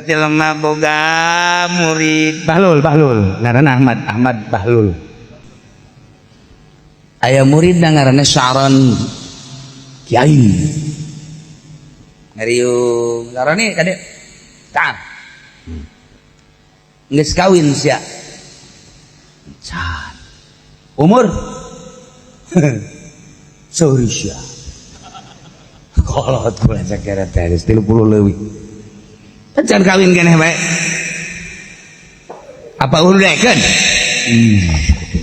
Jelema boga murid Bahlul, Bahlul ngaranna Ahmad, Ahmad Bahlul. Aya murid ngaranna Sya'roni, kiai ngariung. Sya'roni kade tah geus kawin sia can umur sorry sia kolot kula sakira teh geus 30 leuwih can kawin keneh bae apa udah?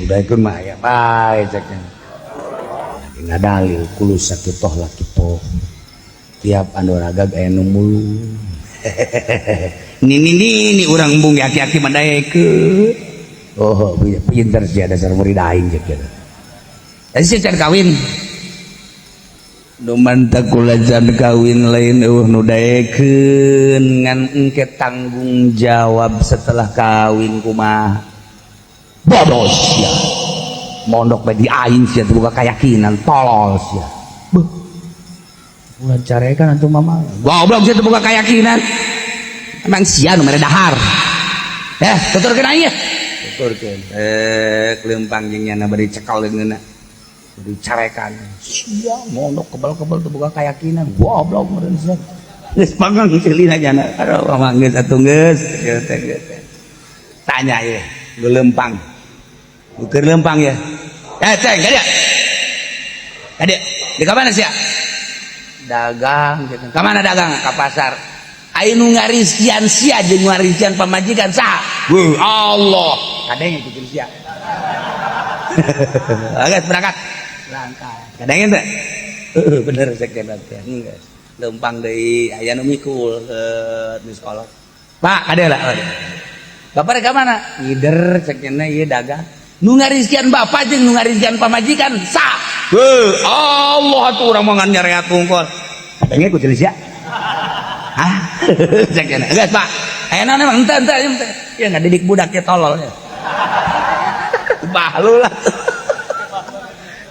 Udah mah aya bae cek ngadalil kullu sakitoh lakitoh tiap anu ragag aya nu mulung. Nini nini urang embung aki-aki mah daekeun. Oh, pinter sia, dasar murid aing cek kitu. Jadi sia can kawin. Nu mantak kula can kawin lain eueuh nu daekeun, ngan engke tanggung jawab setelah kawin kumaha. Bodoh sia. Mondok bae di aing sia teu boga keyakinan, tolol sia. Beuh. Ulah carekan atuh mama. Goblok sia teu boga keyakinan. Emang sia nu mere dahar. Ya, tuturkeun aing ya. Tuturkeun. Eh, leumpang jeung nyana bari cekal leungeunna. Bari carekan. Sia mondok kebal-kebal teu boga keyakinan. Goblok meureun sia. Geus pangang ceulina jana. Aduh, mama geus atuh geus. Tanya ye, leumpang. Ukur leumpang ya. Eh, ceng, kadieu. Kadieu. Di mana sia? Dagang gitu. Ka mana dagang? Ka pasar. Aya nu ngarizkian sia jeung ngarizkian pamajikan saha? Wuh, Allah. Kadenge kucing sia. Oke, berangkat. Berangkat. Kadenge teh? Heeh, bener cek teh. Geus. Leumpang deui aya nu mikul di sekolah. Pak, kade lah. Bapak rek ka mana? Ngider cek nya ieu dagang. Nu ngarizkian bapak jeung nu ngarizkian pamajikan saha? Heuh, Allah atuh urang mah ngan nyareat wungkul. Kadenge kucing sia. Hah? Cek nya. Geus, Pak. Aya naon emang henteu henteu henteu. Ya ngadidik budak ya tolol ya. Bahlul lah.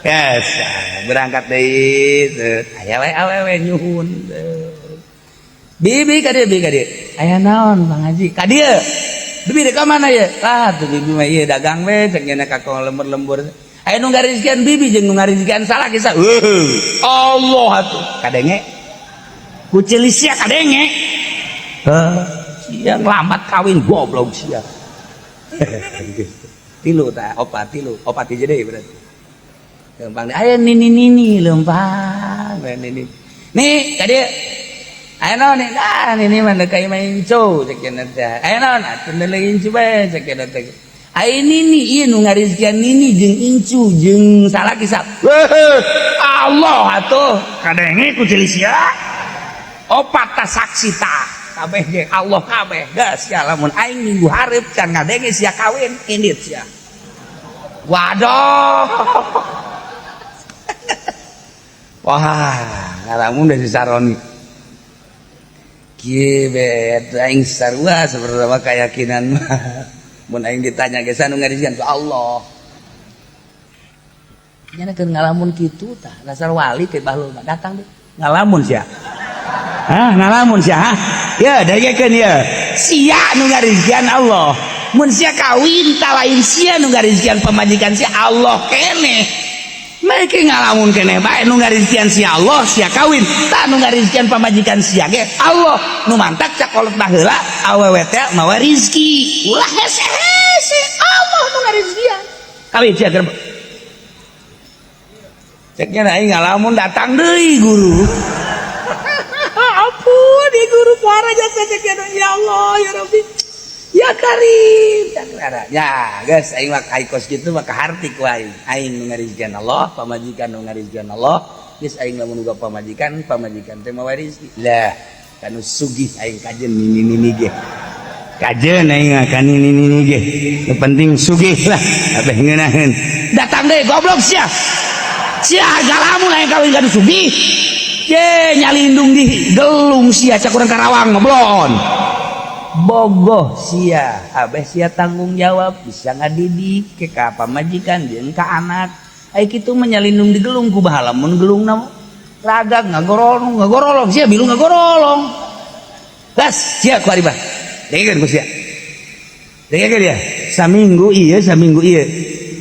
Yes, berangkat deui. Aya we awewe nyuhun. Bibi ka dieu, bibi ka dieu. Aya naon Bang Haji? Ka dieu. Bibi dek ka mana ye? Lah tuh bibi mah ieu dagang we cek nya ka lembur-lembur. Aya nu ngarizkian bibi jeung nu ngarizkian salah kisah. Heuh, Allah atuh. Kadenge. Ku ceuli sia kadenge. Heuh, sia ngelamat kawin goblok sia. Tilu tah, opat tilu, opat hiji deui berarti. Lempang aya nini nini lempang nini. Nih ka dieu. Aya naon nih? Ah nini mah deuk ka imah incu cek cenah teh. Aya naon? Atuh deuleu incu bae cek cenah teh. Aya nini ieu nu ngarizkian nini jeung incu jeung salaki sap. Allah atuh kadenge ku ceuli sia. Opat ta saksi tah. Kabeh ge Allah kabeh. Geus sia lamun aing minggu hareup can ngadenge sia kawin indit sia. Waduh. Wah, ngalamun dari Saroni. Kieu be aing sarua sebenarnya keyakinan mah. Mun aing ditanya ge nu ngarizkian ku Allah. Nya keur ngalamun kitu tah, dasar wali teh bahlul mah datang deh. Ngalamun sia. Hah, ngalamun sia, hah? Ya, dagekeun ya. Sia nu ngarizkian Allah. Mun sia kawin ta lain sia nu ngarizkian pamajikan sia, Allah keneh. Mereka ngalamun keneh bae nu ngarizkian sia Allah, sia kawin. Ta nu ngarizkian pamajikan sia ge Allah. Nu mantak cak kolot baheula awewe teh mawa rizki. Ulah hese-hese Allah nu ngarizkian. Kawin sia keur. Ceknya aing ngalamun datang deui guru. Ampun di guru puara jasa cek ya Allah ya Rabbi. Ya Karim. Ya, geus aing mah ai kos kitu mah kaharti ku aing. Aing nu ngarizkian Allah, pamajikan nu ngarizkian Allah. Geus aing lamun boga pamajikan, pamajikan teh mawa rezeki. Lah, kanu sugih aing kajen nini-nini ge. Kajen aing mah ka nini-nini ge. Nu penting sugih lah, abeh ngeunaheun. Datang deui goblok sia. Sia galamun aing kawin ka nu sugih. Ye nyalindung di gelung sia cak urang Karawang ngoblon. Bogoh sia, abeh sia tanggung jawab bisa ngadidik ke ka pamajikan jeung ka anak. Ai kitu mah nyalindung di gelung ku bahala mun gelungna ragag ngagorolong ngagorolong sia bilu ngagorolong. Bas sia ku ari bah. Dengekeun ku sia. Dengekeun ya. Saminggu ieu, saminggu ieu.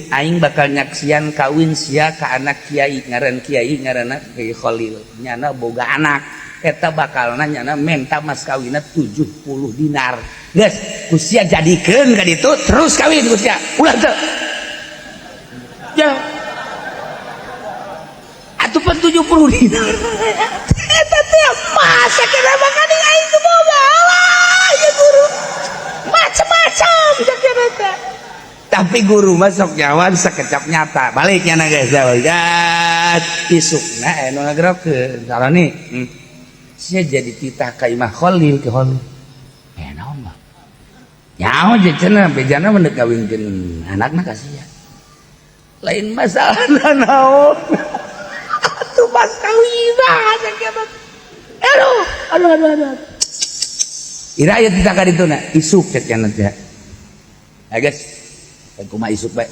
Aing bakal nyaksian kawin sia ka anak kiai ngaran kiai ngaranna Kiai Khalil. Nyana boga anak. Eta bakalna nyana menta mas kawinna 70 dinar. Geus, ku sia jadikeun ka ditu terus kawin ku sia. Ulah teu. Ya. Atuh pan 70 dinar. Eta teh masa kira makan aing teu boga. Alah, ya guru. Macam-macam sakira teh. Tapi guru masuk nyawan sekecap nyata. Baliknya na geus dat isukna anu ngagerokeun. Sarani. Sia jadi titah ka Imah Khalil ke Khalil. Eh naon mah? Nyaho je cenah bejana mah deuk ngawinkeun anakna ka sia. Lain masalah naon. Atuh mas kawin sakira. Aduh, aduh, aduh, aduh. Ira aya titah ka dituna isuk cek cenah teh. Ya guys, kumaha isuk bae.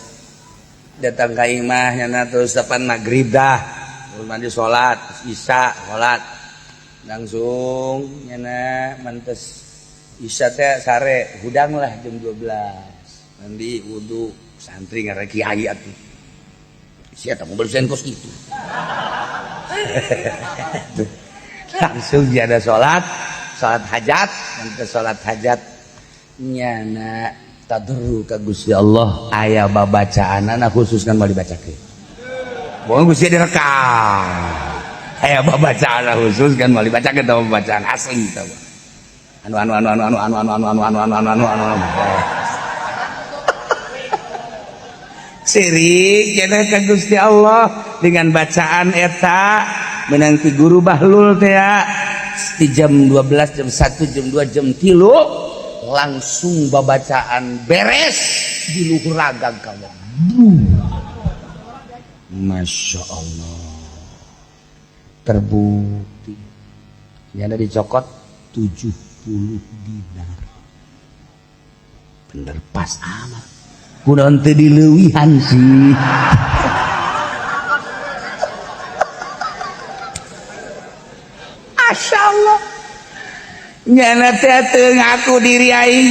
Datang ka imah nyana terus depan maghrib dah. Terus mandi salat, isya salat. Langsung nyana mentes isya teh sare hudang lah jam 12. Mandi wudu santri ngaran kiai atuh. Sia teh mobil kos kitu. Langsung jada salat, salat hajat, mentes salat hajat nyana tadru ka Gusti Allah aya babacaanana khusus kan mau dibacakeun. Bohong Gusti direkam. Aya babacaanana khusus kan mau dibacakeun tah bacaan asli tah. Anu anu anu anu anu anu anu anu anu anu anu anu anu anu. Sirik cenah ka Gusti Allah dengan bacaan eta menang ti guru Bahlul teh di jam 12, jam 1, jam 2, jam 3 langsung babacaan beres di luhur ragang kamu. Masya Allah terbukti nyana dicokot 70 dinar bener pas amat kunaon teu dileuwihan sih. Masya Allah nyana teh teu ngaku diri aing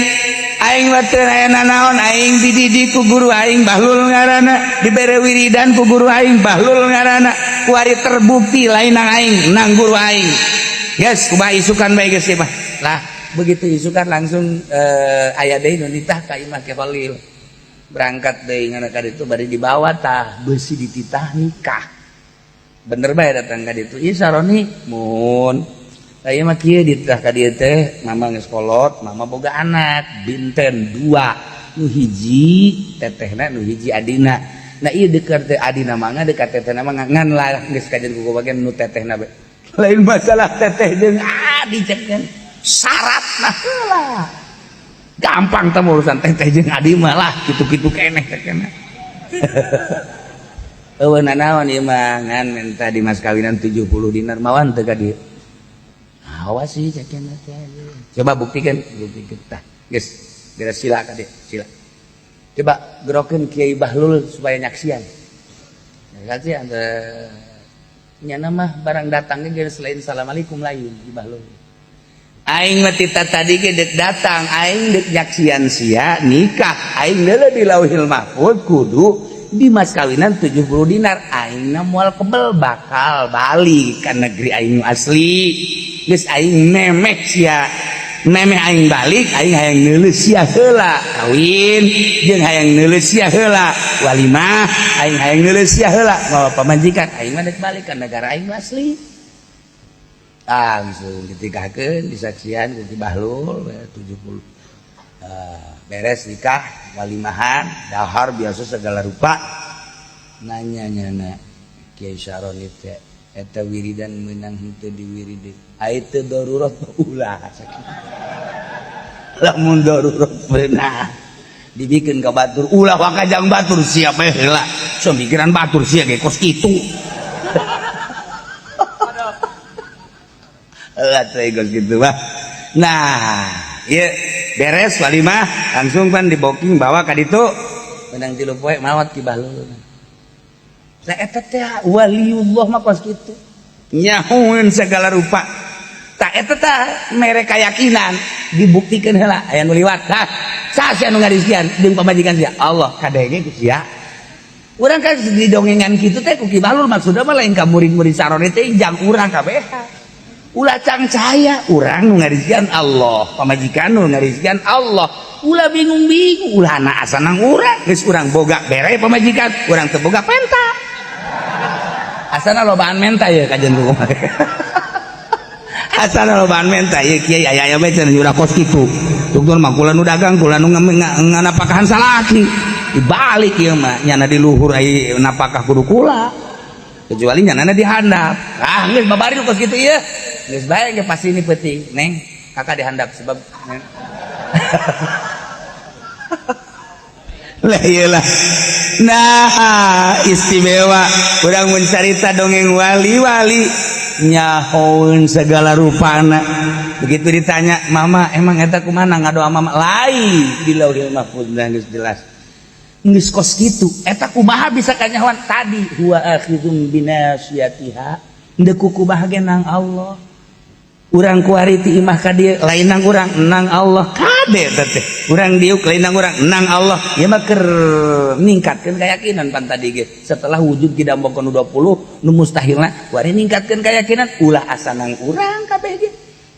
aing mah teu aya nanaon aing dididik ku guru aing Bahlul ngaranna dibere wiridan ku guru aing Bahlul ngaranna kuari terbukti lain nang aing nang guru aing. Geus kumaha isukan bae geus mah lah begitu isukan langsung aya deui nu nitah ka imah Ki Khalil berangkat deui ngana ka ditu bari dibawa tah beusi dititah nikah bener bae datang ka ditu ieu saroni mun saya mah kieu dititah ka dieu teh mama geus kolot mama boga anak binten 2 nu hiji tetehna nu hiji adina nah ieu dekat teh adina mangga dekat tetehna mah ngan lah geus kajen ku bagian nu tetehna bae lain masalah teteh jeung adi cek syaratna heula gampang teh urusan teteh jeung adi mah lah kitu-kitu keneh teh keneh. Eueuh nanaon ieu mah ngan minta di mas kawinan 70 dinar mawan teu ka dieu. Awas sih cek teh. Coba buktikan, buktikan tah. Geus, beres sila ka dieu, sila. Coba gerokeun Kiai Bahlul supaya nyaksian. Nyaksian teh nyana mah barang datang ge selain assalamualaikum lain Ki Bahlul. Aing mah tita tadi ge deuk datang, aing deuk nyaksian sia nikah, aing deuleu di Lauhil Mahfuz kudu di mas kawinan 70 dinar, aingna moal kebel bakal balik ka negeri aing asli. Geus aing memeh sia, memeh aing balik, aing hayang neuleus sia heula kawin jeung hayang neuleus sia heula walimah, aing hayang neuleus sia heula mawa pamajikan, aing mah deuk balik ka negara aing asli. Langsung ditikahkeun disaksian ku Ki Bahlul 70 beres nikah walimahan dahar biasa segala rupa nanya nyana Kiai Syaroni teh eta wiridan meunang henteu diwiridi ai teu darurat ulah lamun darurat beunah dibikeun ka batur ulah wakajang batur siap bae heula so mikiran batur sia ge kos kitu. Lah teh kos kitu mah. Nah, ieu beres walimah langsung pan di booking bawa ka ditu menang 3 poe maot Ki Bahlul. Nah eta teh waliullah mah kos kitu. Nyahoeun segala rupa. Tah eta tah mere kayakinan dibuktikan heula aya nu liwat. Tah saha sia nu ngarizkian jeung pamajikan sia? Allah kadenge ku sia. Urang kan di dongengan kitu teh ku Ki Bahlul maksudna mah lain ka murid-murid sarone teh jang urang kabeh. Ulah cangcaya urang nu ngarizkian Allah, pamajikan nu ngarizkian Allah. Ulah bingung-bingung, ulah na asa nang urang, geus urang boga bere pamajikan, urang teu boga penta. Asana lobaan menta ye kajian kumaha. Asana lobaan menta ye kiai aya aya bae cenah ulah kos kitu. Tungtun mah kula nu dagang, kula nu nganapakahan salaki. Dibalik ieu mah nyana di luhur ai napakah kudu kula. Kecuali nyana di handap. Ah geus babari kos kitu ieu. Geus bae ge pasti ini penting, Neng. Kakak dihandap sebab neng. Lah iyalah. Nah, istimewa urang mun carita dongeng wali-wali nyahoeun segala rupana. Begitu ditanya, "Mama, emang eta kumaha ngadoa mama?" Lain di Lauhil Mahfuz geus jelas. Geus kos kitu, eta kumaha bisa kanyahoan tadi huwa akhizum binasiyatiha. Ndeu kumaha ge nang Allah. Urang kuari ti imah ka dieu lain nang urang nang Allah kade teh. Urang diuk lain nang urang nang Allah. Ieu mah keur ningkatkeun keyakinan pan tadi ge. Setelah wujud kidambokeun nu 20 nu mustahilna kuari ningkatkeun keyakinan ulah asa nang urang kabeh ge.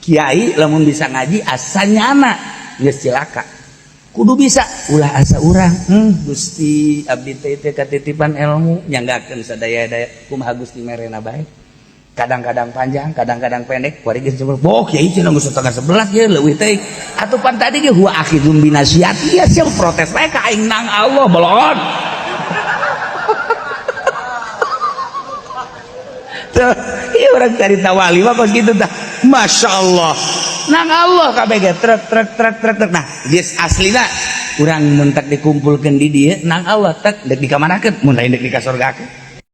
Kiai lamun bisa ngaji asa nyana geus cilaka. Kudu bisa ulah asa urang. Gusti abdi teh teh katitipan ilmu nyanggakeun sadaya-daya kumaha Gusti merena bae. Kadang-kadang panjang, kadang-kadang pendek. Kuari geus jebol. Boh, kiai cenah geus 10:30 ye leuwih teh. Atuh pan tadi ge huwa akhizum binasiyati ya sia protes bae ka aing nang Allah bolon. Tuh, ieu urang carita wali mah kos kitu tah. Masya Allah. Nang Allah kabeh ge trek trek trek trek trek. Nah, geus aslina urang mun tak dikumpulkeun di dieu nang Allah tek dek dikamanakeun mun lain dek dikasorgakeun.